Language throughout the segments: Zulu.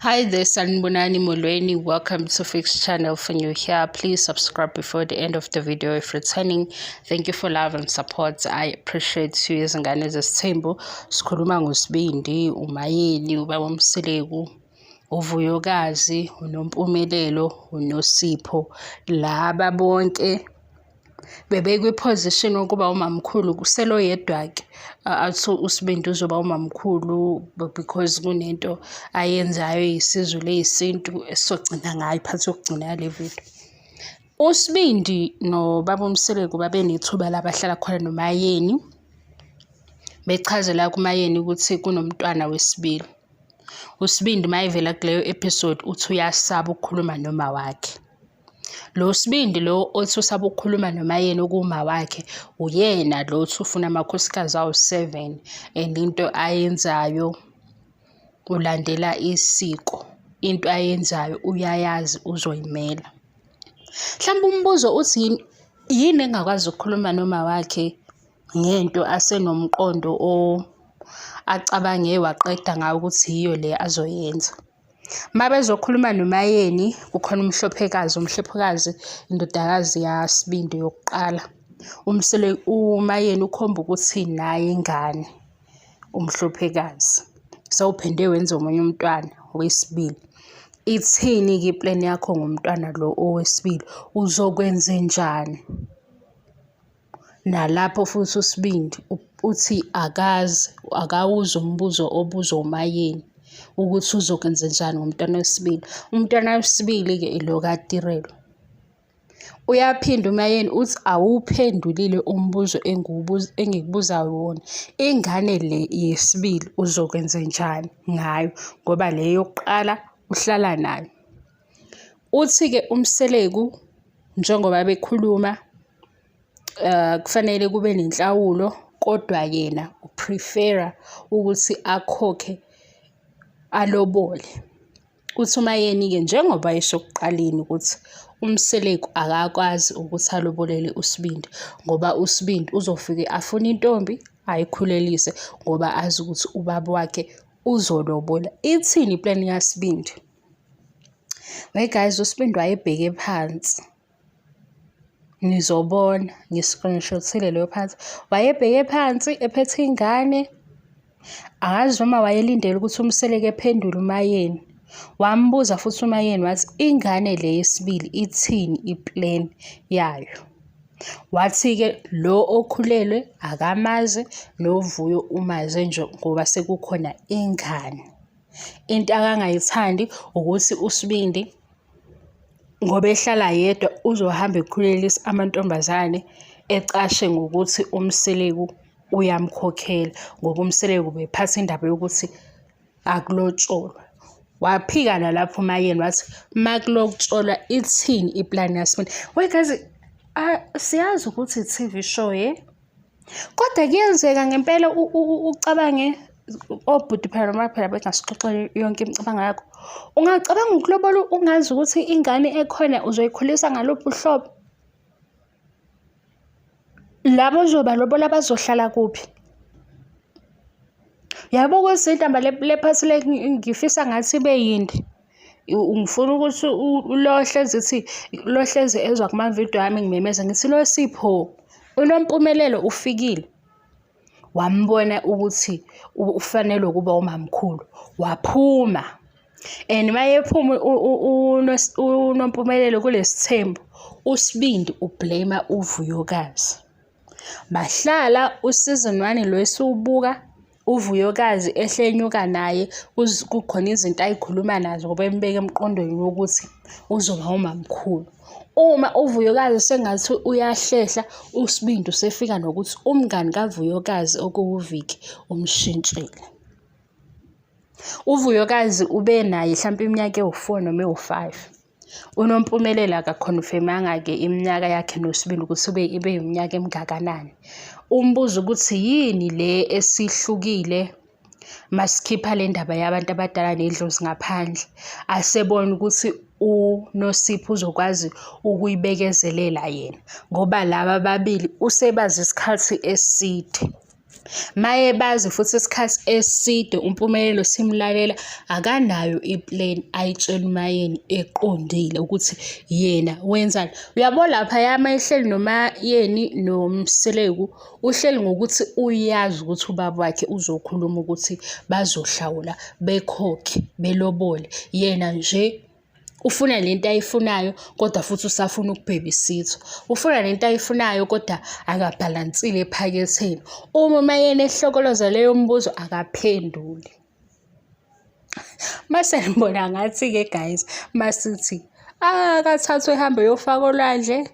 Hi there, Sanibonani Molweni. Welcome to Fix Channel. For new here, please subscribe before the end of the video. If returning, thank you for love and support. I appreciate you. Izingane zesithembu sikhuluma ngoSibindi, uMayeni, ubaba uMseleku, uVuyokazi, uNompumelelo, uNosipho. Laba bonke bebekwi-position yokuba umamkhulu kusele oyedwa-ke athi uSibindi uzoba umamkhulu because kunento ayenzayo eyisiZulu eyisintu esizogcina ngayo iphathi yokugcina yale video. USibindi nobaba uMseleku babenethuba la bahlala khona noMayeni bechazela kuMayeni ukuthi kunomntwana wesibili. USibindi mayevela kuleyo episode uthi uyasaba ukukhuluma noma wakhe. Lo Sibindi lo othi usaba ukukhuluma noMayeni okuwuma wakhe, uyena lo othi ufuna amakhosikazi awu-seven and into ayenzayo ulandela isiko. Into ayenzayo uyayazi uzoyimela. Mhlawumbe umbuzo uthi yini engakwazi ukukhuluma noma wakhe ngento asenomqondo acabange waqeda ngawo ukuthi yiyo le azoyenza. Uma bezokhuluma noMayeni kukhona uMhlophekazi, uMhlophekazi indodakazi yaSibindi yokuqala. UMayeni ukhomba ukuthi naye ingane uMhlophekazi. Sewuphinde wenza omunye umntwana wesibili. Ithini-ke i-plan yakho ngomntwana lo owesibili, uzokwenzenjani? Nalapho futhi uSibindi uthi akazi, akawuzwa umbuzo obuzwa uMayeni ukuthi uzokwenzenjani ngomntwana wesibili. Umntwana wesibili-ke ilo kaTirelo. Uyaphinda uMayeni uthi awuwuphendulile umbuzo engikubuza wona. Ingane le yesibili uzokwenzenjani ngayo ngoba le yokuqala uhlala nayo. Uthi-ke uMseleku njengoba bekhuluma kufanele kube nenhlawulo kodwa yena u-prefer-a ukuthi akhokhe alobole. Uthi uMayeni-ke njengoba esho ekuqaleni ukuthi uMseleku akakwazi ukuthi alobolele uSibindi ngoba uSibindi uzofike afune intombi ayikhulelise ngoba azi ukuthi ubaba wakhe uzolobola. Ithini i-plan kaSibindi? We guys, uSibindi wayebheke phansi. Nizobona ngi-screenshot-ile leyo phansi. Wayebheke phansi ephethe ingane. Angazi noma wayelindele ukuthi uMseleku ephendule uMayeni. Wambuza futhi uMayeni wathi ingane le yesibili ithini i-plan yayo. Wathi-ke lo okhulelwe akamazi noVuyo umaze nje ngoba sekukhona ingane. Into akangayithandi ukuthi uSibindi ngoba ehlala yedwa uzohamba ekhulelisa amantombazane ecashe ngokuthi uMseleku uyamkhokhela ngoba uMseleku ubephatha indaba yokuthi akulotsholwa. Waphika nalapho uMayeni wathi makulotsholwa ithini iplani yaSibindi. Wait guys, siyazi ukuthi i-T_V show ye? Kodwa kuyenzeka ngempela ucabange obhuti phela noma phela bengasixoxeli yonke imicabango yakho. Ungacabanga ukulobola ungazi ukuthi ingane ekhona uzoyikhulisa ngaluphi uhlobo? Labo ozobalobola bazohlala kuphi? Yabo ukuthi intamba le phathi le ngifisa ngathi ibe yinde. Ngifuna ukuthi ulohlezi ethi lohlezi ezwa kumavidiyo ami ngimemeza ngithi Nosipho, uNompumelelo ufikile. Wambona ukuthi ufanelwe ukuba umamkhulu, waphuma. And uma ephuma uNompumelelo kulesi thembu, uSibindi u-blame-a uVuyokazi. Bahlala u-season one lo esiwubuka uVuyokazi ehle enyuka naye kukhona izinto ayikhuluma nazo ngoba embeka emqondweni wokuthi uzoba umamkhulu. Uma uVuyokazi sengathi uyahlehla uSibindi usefika nokuthi umngani kaVuyokazi okuwuVicky umshintshile. UVuyokazi ube naye hlampe iminyaka ewu-four noma ewu-five. UNompumelelo akakhonfemanga-ke iminyaka yakhe noSibindi ukuthi ube ibe iminyaka emingakanani. Umbuzo ukuthi yini le esihlukile masikhipha le ndaba yabantu abadala nedlozi ngaphandle, asebona ukuthi uNosipho uzokwazi ukuyibekezelela yena ngoba laba ababili usebazi isikhathi eside. Maye bazi futhi isikhathi eside uMpumelelo simlalela akanayo i-plan ayitshela uMaYeni eqondile ukuthi yena wenzani. Uyabo laphaya uma ehleli noMaYeni noMseleku, uhleli ngokuthi uyazi ukuthi ubaba wakhe uzokhuluma ukuthi bazohlawula bekhokhe belobole. Yena nje ufuna lento ayifunayo kodwa futhi usafuna ukubhebhisithwa. Ufuna lento ayifunayo kodwa akabhalansile ephaketheni. Uma uMaYeni ehlokoloza leyo mbuzo akaphenduli. Mase ngibona ngathi-ke guys, masithi akathathwe ehambe eyofaka olwandle,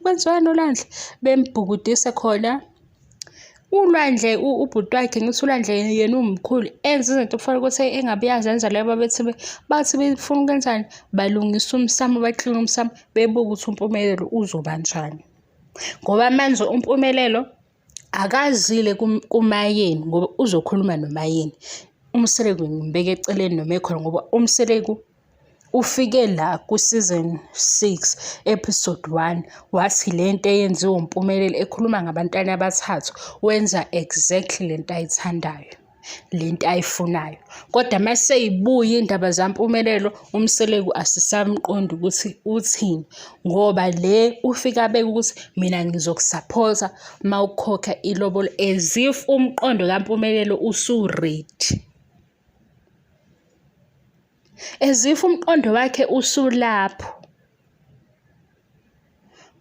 kwenziwani olwandle? Bembhukudise khona. Ulwandle ubhuti wakhe ngithi ulwandle yena uwumkhulu enze izinto kufanele ukuthi engabe uyazenza laba bethi bathi befuna ukwenzani balungisa umsamo bakline umsamo bebuke ukuthi uMpumelelo uzoba njani. Ngoba manje uMpumelelo akazile kuMayeni ngoba uzokhuluma noMayeni. UMseleku ngimbeka eceleni noma ekhona ngoba uMseleku ufike la ku-season 6 episode 1 wathi le nto eyenziwa uMpumelelo ekhuluma ngabantwana abathathu wenza exactly le nto ayithandayo lento ayifunayo. Kodwa uma seyibuya iy'ndaba zaMpumelelo, uMseleku asisamqondi ukuthi uthini ngoba le ufike abeke ukuthi mina ngizokusaphotha uma ukhokha ilobolo as if umqondo kaMpumelelo usu-ready. As if umqondo wakhe usulapho.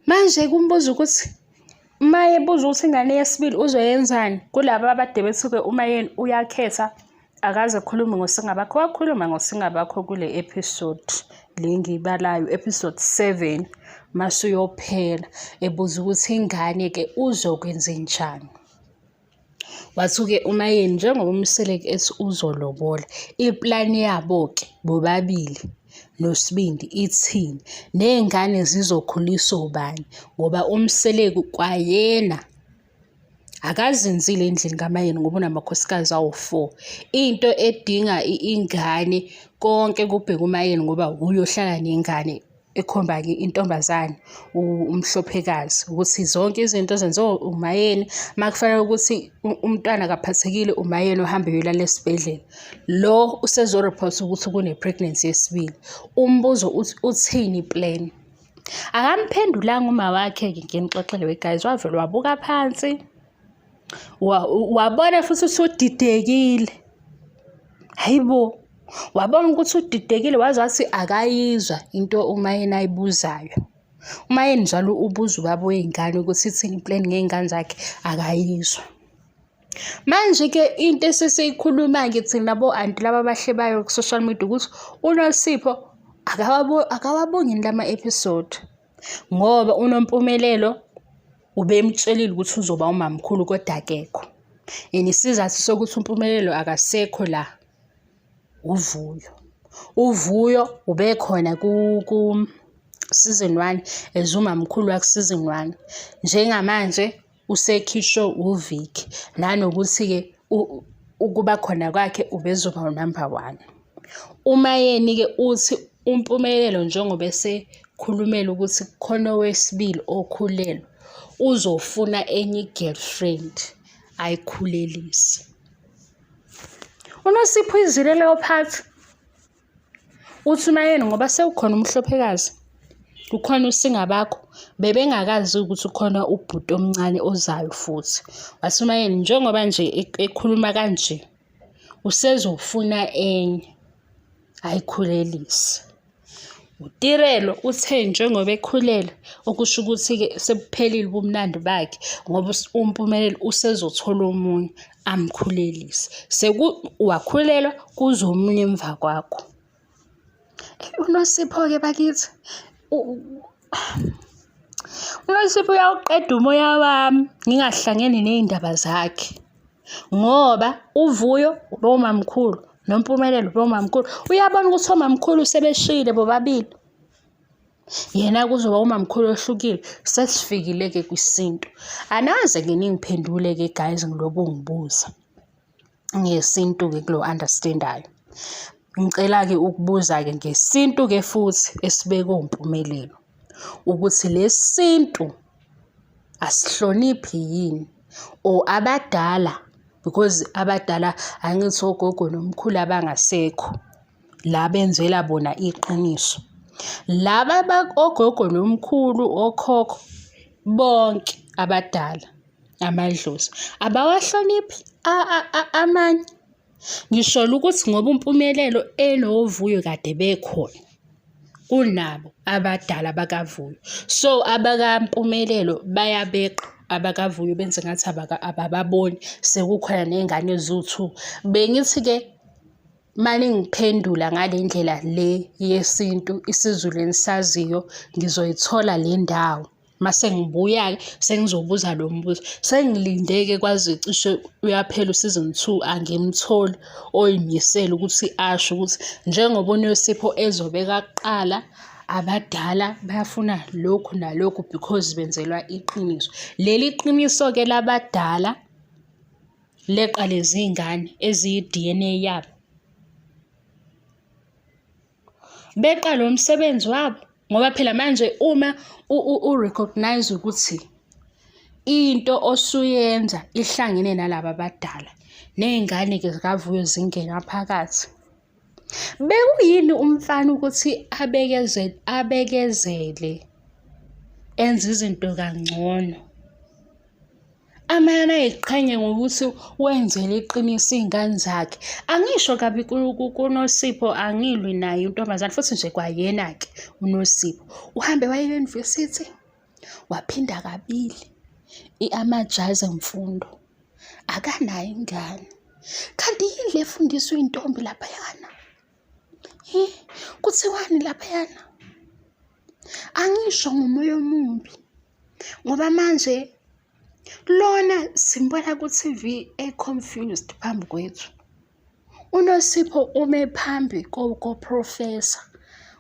Manje kumbuza ukuthi uma ebuza ukuthi ingane yesibili uzoyenzani kulaba abade bethi-ke uMayeni uyakhetha akaze akhulume ngoSingabakho. Wakhuluma ngoSingabakho kule episode le engiyibalayo, episode 7 mase uyophela ebuza ukuthi ingane-ke uzokwenzenjani. Wathi-ke uMayeni njengoba uMseleku ethi uzolobola, iplani yabo-ke bobabili noSibindi ithini? Ney'ngane zizokhuliswa ubani? Ngoba uMseleku kwayena akazinzile endlini kaMayeni ngoba unamakhosikazi awu-four. Into edinga ingane konke kubheke uMayeni ngoba wuye ohlala nengane. Ekhomba-ke intombazane umhlophekazi ukuthi zonke izinto zenziwa uMayeni uma kufanele ukuthi umntwana akaphathekile uMayeni uhambe uyolala esibhedlela. Lo usezo-report ukuthi kune-pregnancy yesibili. Umbuzo uthi uthini i-plan? Akamphendulanga uma wakhe-ke nginixoxele we guys, wavele wabuka phansi wabona futhi ukuthi udidekile. Hhayi bo, wabona ukuthi udidekile waze wathi akayizwa into uMayeni ayibuzayo. UMayeni njalo ubuza ubaba wey'ngane ukuthi ithini i-plan ngey'ngane zakhe, akayizwa. Manje-ke into esesiyikhuluma-ke thina bo-anti laba abahlebayo ku-social media ukuthi uNosipho akawabongi yini lama-episode ngoba uNompumelelo ubemtshelile ukuthi uzoba umamkhulu kodwa akekho. And isizathu sokuthi uMpumelelo akasekho la uVuyo. UVuyo ubekhona ku-season one as umamkhulu waku-season one. Njengamanje usekhishwe uVicky nanokuthi-ke ukuba khona kwakhe ubezoba unumber one. UMayeni-ke uthi uMpumelelo njengoba esekhulumela ukuthi kukhona owesibili okhulelwe, uzofuna enye i-girlfriend ayikhulelise. UNosipho uyizwile leyo part? Uthi uMayeni ngoba sekukhona umhlophekazi, kukhona uSingabakho, bebengakazi ukuthi kukhona ubhuti omncane ozayo futhi. Wathi uMayeni njengoba nje ekhuluma kanje, usezofuna enye ayikhulelise. UTirelo uthe njengoba ekhulelwe, okusho ukuthi-ke sebuphelile ubumnandi bakhe ngoba uMpumelelo usezothola omunye amkhulelise. Wakhulelwa kuze omunye emva kwakho. UNosipho-ke bakithi, uNosipho uyawuqeda umoya wami ngingahlangene ney'ndaba zakhe. Ngoba uVuyo ubewumamkhulu noMpumelelo ubewumamkhulu. Uyabona ukuthi omamkhulu sebeshile bobabili. Yena kuzoba umamkhulu ohlukile. Sesifikile-ke kwisintu. Anaze-ke ningiphendule-ke guys ngilobu ngibuza ngesintu-ke kulo understand-ayo. Ngicela-ke ukubuza-ke ngesintu-ke futhi esibekwe uMpumelelo ukuthi le sintu asihloniphi yini? Or abadala because abadala angithi ogogo nomkhulu abangasekho la benzela bona iqiniso. Laba ogogo nomkhulu okhokho bonke abadala amadlozi abawahloniphi amanye. Ngisholo ukuthi ngoba uMpumelelo enoVuyo kade bekhona kunabo abadala bakaVuyo. So, abakaMpumelelo bayabeqa abakaVuyo benze ngathi abababoni sekukhona ney'ngane eziwu-two. Bengithi-ke uma ningiphendula ngale ndlela le yesintu isiZulu enisaziyo ngizoyithola le ndawo. Mase ngibuya-ke sengizobuza lo mbuzo. Sengilinde-ke kwaze cishe uyaphela u-season 2 angimtholi oyimisele ukuthi asho ukuthi njengoba uNosipho ezobeka kuqala abadala bayafuna lokhu nalokhu because benzelwa iqiniso. Leli qiniso-ke labadala leqa lezi ngane eziyi-D_N_A yabo. Beqa lo msebenzi wabo ngoba phela manje uma u-recognise ukuthi into osuyenza ihlangene nalaba abadala ney'ngane-ke zikaVuyo zingena phakathi. Bekuyini umfana ukuthi abekezele, abekezele enze izinto kangcono? Amane ayiqhenye ngokuthi wenzele iqiniso iy'ngane zakhe. Angisho kabi kuNosipho angilwi naye untombazane futhi nje kwayena-ke uNosipho. Uhambe waya e-university waphinda kabili amajazi emfundo. Akanayo ingane. Kanti yini le efundiswa iy'ntombi laphayana? He, kuthiwani laphayana? Angisho ngomoya omubi. Ngoba manje lona simbona ku-T_V e-confused phambi kwethu. UNosipho ume phambi ko-professor,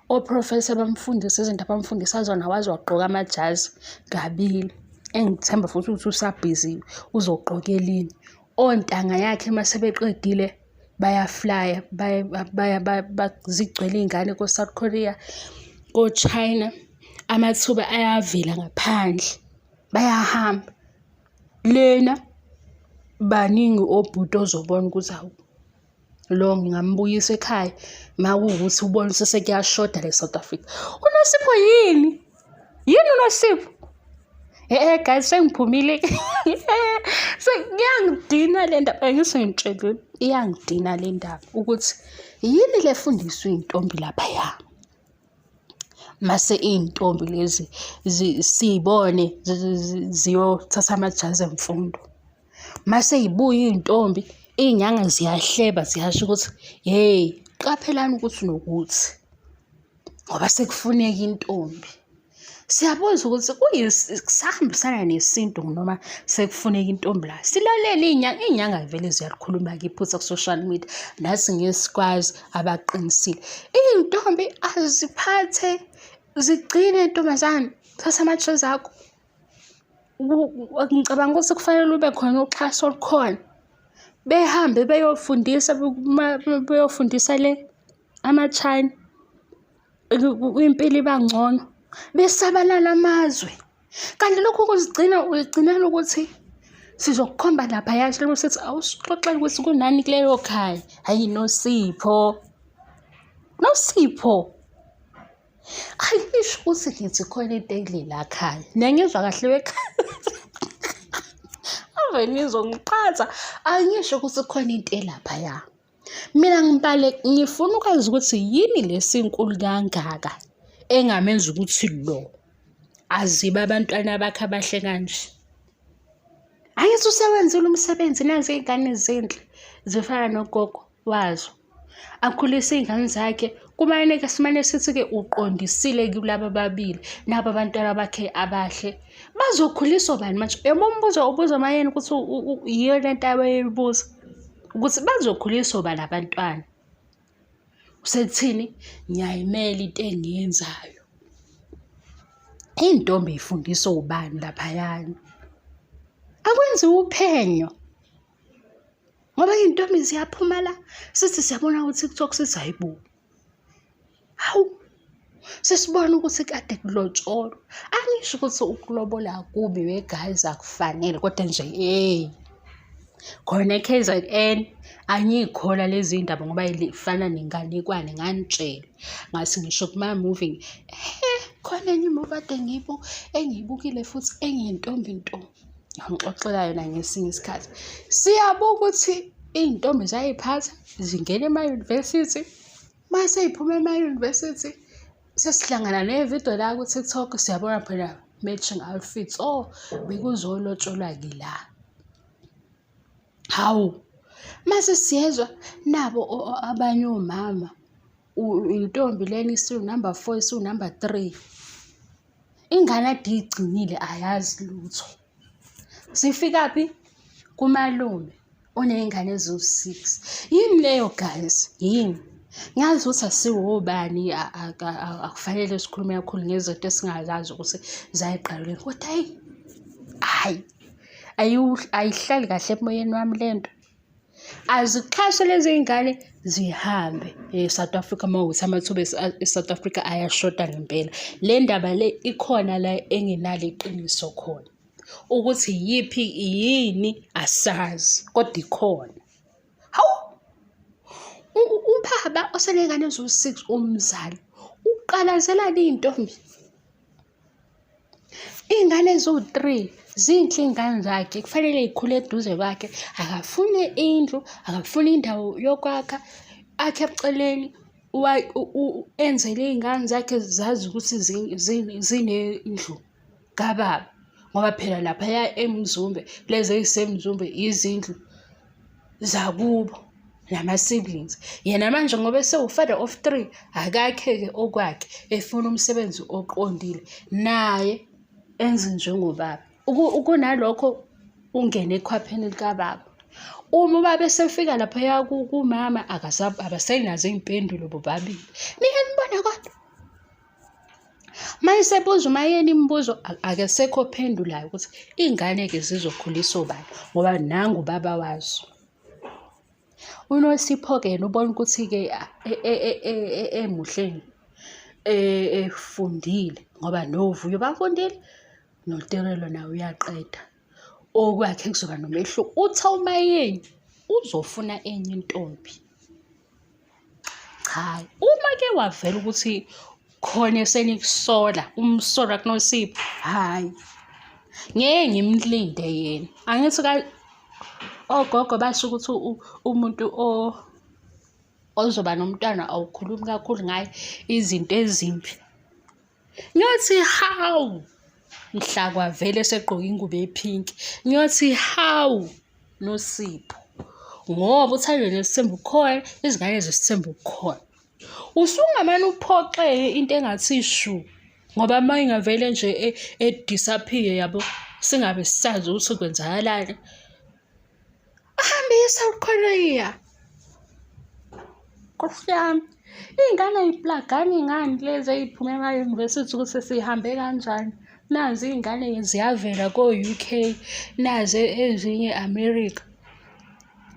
o-professor bamfundisa izinto abamfundisa zona waze wagqoka amajazi kabili. Engithemba futhi ukuthi usabhizi uzogqoka elinye. Ontanga yakhe uma sebeqedile bayaflaya zigcwele iy'ngane ko-South Korea, ko-China. Amathuba ayavela ngaphandle, bayahamba. Lena baningi obhuti ozobona ukuthi hawu lo ngingambuyisa ekhaya uma kuwukuthi ubona ukuthi sekuyashoda la e-South Africa. UNosipho yini? Yini uNosipho? Eh guys sengiphumile. Sengiyangidina le ndaba engisengitshelile. Iyangidina le ndaba ukuthi yini le fundiswa iy'ntombi laphaya. Mase iy'ntombi lezi siy'bone ziyothatha amajazi emfundo. Mase y'buya iy'ntombi, iy'nyanga ziyahleba ziyasho ukuthi hheyi qaphelani ukuthi nokuthi ngoba sekufuneka intombi. Siyabuza ukuthi kusahambisana nesintu noma sekufuneka intombi la. Silalele iy'nyanga, iy'nyanga vele ziyalikhuluma-ke iphutha ku-social media, nathi ngeke sikwazi abaqinisile. Iy'ntombi aziphathe zigcine ntombazane, thatha ama-trays akho. Ngicabanga ukuthi kufanele ube khona uxhaso olukhona. Behambe beyofundisa beyofundisa le ama-China. Impilo iba ngcono besabalala amazwe. Kanti lokhu kuzigcina uyigcinela ukuthi sizokukhomba laphaya siloku sithi awusixoxele ukuthi kunani kulelo khaya. Hhayi Nosipho, Nosipho. Angisho ukuthi ngithi khona into ekulela khaya. Niyangizwa kahle wekhaya? Ave nizongiqhatha. Angisho ukuthi khona into elaphaya. Mina ngibale ngifuna ukwazi ukuthi yini lesinkulu kangaka engamenza ukuthi lo azibe abantwana bakhe abahle kanje. Angithi usewenzile umsebenzi nazi iy'ngane zinhle zifana nogogo wazo. Akhulise iy'ngane zakhe kumane-ke simane sithi-ke uqondisile kulaba ababili naba abantwana bakhe abahle. Bazokhuliswa obani manje? Uyabo umbuzo ubuza uMaYeni ukuthi yiyo le nto abeyibuza ukuthi bazokhuliswa obani abantwana. Usethini? Ngiyayimela into engiyenzayo. Iy'ntombi y'fundiswa ubani laphayana? Akwenziwe uphenyo ngoba iy'ntombi ziyaphuma la sithi siyabona ku-TikTok sithi hhayi bo. Hawu! Sesibona ukuthi kade kulotsholwa. Angisho ukuthi ukulobola kubi we guys akufanele kodwa nje hey. Khona e-K_Z_N angiyikholwa lezi ndaba ngoba lifana nenganekwane nganitshela. Ngathi ngisho kuma-movie, hhe khona enye imuvi kade engiyibukile futhi engiyentombi nto. Ngixoxela yona ngesinye isikhathi. Siyabuka ukuthi iy'ntombi zay'phatha zingena ema-university. Uma sey'phuma ema-university sesihlangana ne-video la ku-TikTok siyabona phela matching outfits. Oh, bekuzolotsholwa-ke la. Hawu, mase siyezwa nabo abanye omama intombi lena isiwu-number 4 isiwu-number 3. Ingane ade iyigcinile ayazi lutho. Sifikaphi? Kumalume oney'ngane eziwu-six. Yini leyo guys? Yini? Ngiyazi ukuthi asiwobani akufanele sikhulume kakhulu ngezinto esingazazi ukuthi zayiqaleleni kodwa hhayi, hhayi ayihlali kahle emoyeni wami le nto. Azixhaswe lezi iy'ngane zihambe e-South Africa uma kuwukuthi amathuba e-South Africa ayashoda ngempela. Le ndaba le ikhona la enginalo iqiniso khona. Ukuthi iyiphi yini asazi kodwa ikhona. Hawu! Ubaba oseney'ngane eziwu-six umzali uqalazelani iy'ntombi? Iy'ngane eziwu-three zinhle iy'ngane zakhe kufanele y'khule eduze kwakhe. Akafune indlu, akafune indawo yokwakha, akhe eceleni enzele iy'ngane zakhe zazi ukuthi zinendlu kababa. Ngoba phela laphaya eMzumbe lezi ey'seMzumbe izindlu zakubo nama-siblings. Yena manje ngoba esewu-father of three, akakhe-ke okwakhe efuna umsebenzi oqondile naye enze njengobaba. Kunalokho ungene ekhwapheni likababa. Uma ubaba esefika laphaya kumama abasenazo iy'mpendulo bobabili. Nike nibone kodwa. Uma esebuza uMayeni imibuzo akasekho ophendulayo ukuthi iy'ngane-ke zizokhuliswa obani ngoba nangu ubaba wazo. UNosipho-ke yena ubona ukuthi-ke emuhleni efundile ngoba noVuyo bafundile noTirelo naye uyaqeda. Okwakhe kuzoba nomehluko. Uthe uMayeni uzofuna enye intombi. Cha, uma ke wavela ukuthi khona esenikusola umsola kuNosipho, hhayi ngeke ngimlinde yena. Angithi ogogo basho ukuthi umuntu ozoba nomntwana awukhulumi kakhulu ngaye izinto ezimbi. Ngiyothi hawu mhla kwavele esegqoke ingubo ephinki. Ngiyothi hawu Nosipho ngoba uthando nesithembu kukhona, izingane zesithembu kukhona. Usungamane uphoxeke into engathi shu ngoba uma ingavele nje e-disappear yabo singabe sisazi ukuthi kwenzakalani. Ahambe e-South Korea. Nkosi yami, iy'ngane ay'plagani ngani lezi ey'phuma ema-university ukuthi sihambe kanjani? Nazi iy'ngane ziyavela ko-U_K, nazi ezinye America,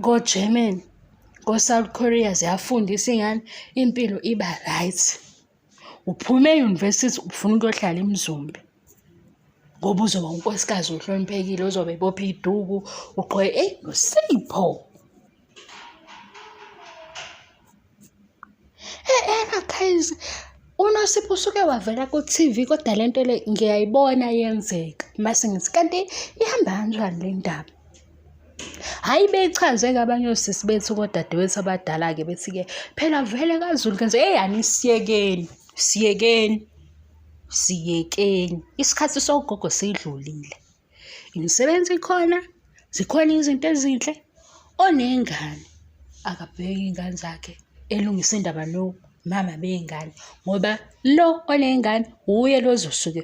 ko-Germany, ko-South Korea ziyafundisa iy'ngane, impilo iba right. Uphuma e-university ufuna ukuyohlala eMzumbe ngoba uzoba unkosikazi ohloniphekile ozobe ebophe iduku ugqoke eyi nosipho. Ena guys, uNosipho usuke wavela ku-T_V kodwa le nto le ngiyayibona yenzeka. Mase ngithi kanti ihamba kanjani le ndaba? Hhayi beyichaze-ke abanye osisi bethu kodadewethu abadala-ke bethi-ke phela vele kaZulu kenze eyi anisiyekeni, siyekeni, siyekeni. Isikhathi sogogo sidlulile. Imisebenzi ikhona, zikhona izinto ezinhle. Oney'ngane akabheke iy'ngane zakhe elungise indaba nomama bey'ngane ngoba lo oney'ngane wuye lo ozosuke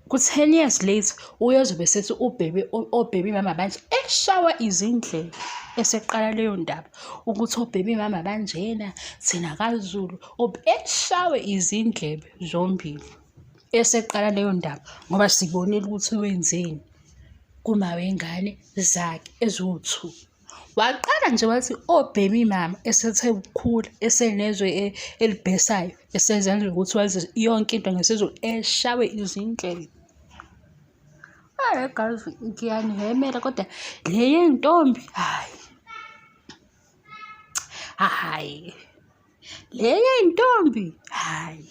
ku-10 years later uyozobe sethi ubhebe obhebe mama banje eshawa izindlela eseqala leyo ndaba ukuthi obhebe mama banjena thina kaZulu eshawe izindlebe zombili eseqala leyo ndaba ngoba sibonile ukuthi wenzeni kuma wengane zakhe eziwu-two. Waqala nje wathi obhemi mama esethe ukukhula esenezwe elibhesayo esezenza ukuthi wazi yonke into ngesiZulu eshawe izindlebe. Hhayi guys, ngiyanihhemela kodwa le yentombi hhayi. Hhayi. Le yentombi hhayi.